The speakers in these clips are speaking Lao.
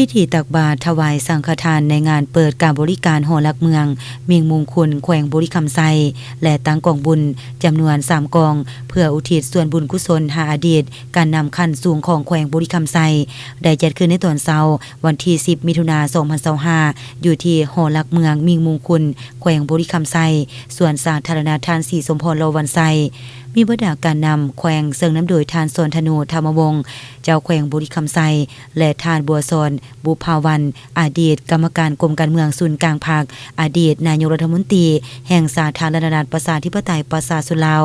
ພິທີຕັກບາດຖວາຍສັງຄະທານໃນງານເປີດການບໍລິການຫໍຫຼັກເມືອງມິງມຸງຄຸນ ແຂວງບໍລິຄຳໄຊ ແລະ ຕັ້ງກອງບຸນຈຳນວນສາມກອງ ເພື່ອອຸທິດສ່ວນບຸນກຸສົນຫາອະດີດການນຳຂັ້ນສູງຂອງແຂວງບໍລິຄຳໄຊ ໄດ້ຈັດຂຶ້ນໃນຕອນເຊົ້າ ວັນທີສິບ ມິຖຸນາ ສອງພັນຊາວຫ້າ ຢູ່ທີ່ຫໍຫຼັກເມືອງມິງມຸງຄຸນ ແຂວງບໍລິຄຳໄຊ ສວນສາທາລະນະທ່ານສີສົມພອນ ຫຼໍ່ວັນໄຊ, ມີບັນດາການນຳແຂວງ ເຊິ່ງນຳໂດຍທ່ານ ສອນທະນູ ທຳມະວົງ ເຈົ້າແຂວງບໍລິຄຳໄຊ ແລະ ທ່ານ ບົວສອນ ບຸບພາວັນ ອະດີດກຳມະການກົມການເມືອງສູນກາງພັກ, ອະດີດນາຍົກລັດຖະມົນຕີແຫ່ງສາທາລະນະລັດ ປະຊາທິປະໄຕ ປະຊາຊົນລາວ,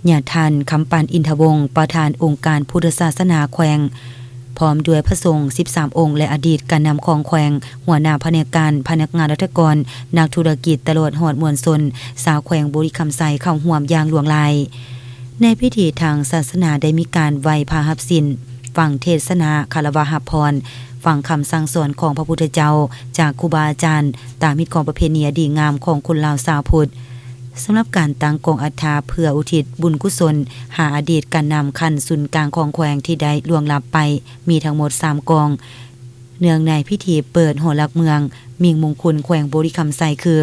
ຍາທ່ານ ຄຳປັນ ອິນທະວົງ ປະທານອົງການພຸດທະສາສະໜາແຂວງ ພ້ອມດ້ວຍພະສົງສິບສາມອົງ ແລະ ອະດີດການນຳຂອງແຂວງ, ຫົວໜ້າພະແນກການ, ພະນັກງານລັດຖະກອນ, ນັກທຸລະກິດ ຕະຫຼອດຮອດມວນຊົນຊາວແຂວງບໍລິຄຳໄຊ ເຂົ້າຮ່ວມຢ່າງຫຼວງຫຼາຍ. ໃນພິທີທາງສາສະໜາໄດ້ມີການໄຫວ້ພະຮັບສິນ, ຟັງເທດສະໜາ, ຄາລະວະຮັບພອນ, ຟັງຄຳສັ່ງສອນຂອງພະພຸດທະເຈົ້າ ຈາກຄູບາອາຈານ, ຕາມຮີດຄອງປະເພນີອັນດີງາມຂອງຄົນລາວຊາວພຸດ. ສຳລັບການຕັ້ງກອງອັດຖະເພື່ອອຸທິດບຸນກຸສົນຫາອະດີດການນຳຂັ້ນສູນກາງຂອງແຂວງທີ່ໄດ້ລ່ວງລັບໄປ ມີທັງໝົດສາມກອງ. ເນື່ອງໃນພິທີເປີດຫໍຫຼັກເມືອງມິງມຸງຄຸນ ແຂວງບໍລິຄຳໄຊ ຄື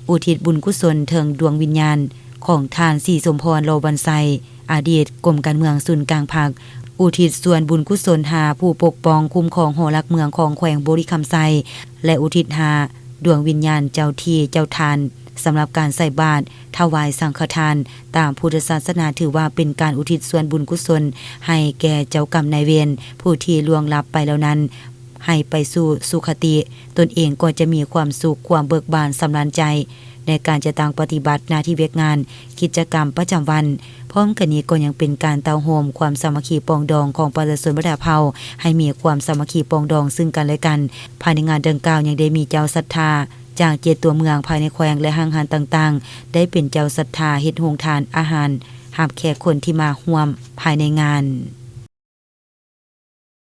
ອຸທິດບຸນກຸສົນເຖິງດວງວິນຍານຂອງທ່ານ ສີສົມພອນ ຫຼໍ່ວັນໄຊ, ອະດີດກົມການເມືອງສູນກາງພັກ, ອຸທິດສ່ວນບຸນກຸສົນຫາຜູ້ປົກປ້ອງຄຸ້ມຄອງຫໍຫຼັກເມືອງຂອງແຂວງບໍລິຄຳໄຊ ແລະ ອຸທິດຫາດວງວິນຍານເຈົ້າທີ່ເຈົ້າທານ. ສຳລັບການໃສ່ບາດຖວາຍສັງຄະທານຕາມພຸດທະສາສະໜາ ຖືວ່າເປັນການອຸທິດສ່ວນບຸນກຸສົນໃຫ້ແກ່ເຈົ້າກຳນາຍເວນຜູ້ທີ່ລ່ວງລັບໄປແລ້ວນັ້ນ ໃຫ້ໄປສູ່ສຸຄະຕິ, ຕົນເອງກໍຈະມີຄວາມສຸກ, ຄວາມເບີກບານ, ສຳລານໃຈ ໃນການຈັດຕັ້ງປະຕິບັດໜ້າທີ່ວຽກງານ, ກິດຈະກຳປະຈຳວັນ. ພ້ອມກັນນີ້ກໍຍັງເປັນການເຕົ້າໂຮມຄວາມສາມັກຄີປອງດອງຂອງປະຊາຊົນບັນດາເຜົ່າ ໃຫ້ມີຄວາມສາມັກຄີປອງດອງຊຶ່ງກັນແລະກັນ. ພາຍໃນງານດັ່ງກ່າວຍັງໄດ້ມີເຈົ້າສັດທາຈາກເຈັດຕົວເມືອງພາຍໃນແຂວງ ແລະ ຫ້າງຮ້ານຕ່າງໆ ໄດ້ເປັນເຈົ້າສັດທາເຮັດໂຮງທານອາຫານ ຮັບແຂກຄົນທີ່ມາຮ່ວມພາຍໃນງານ.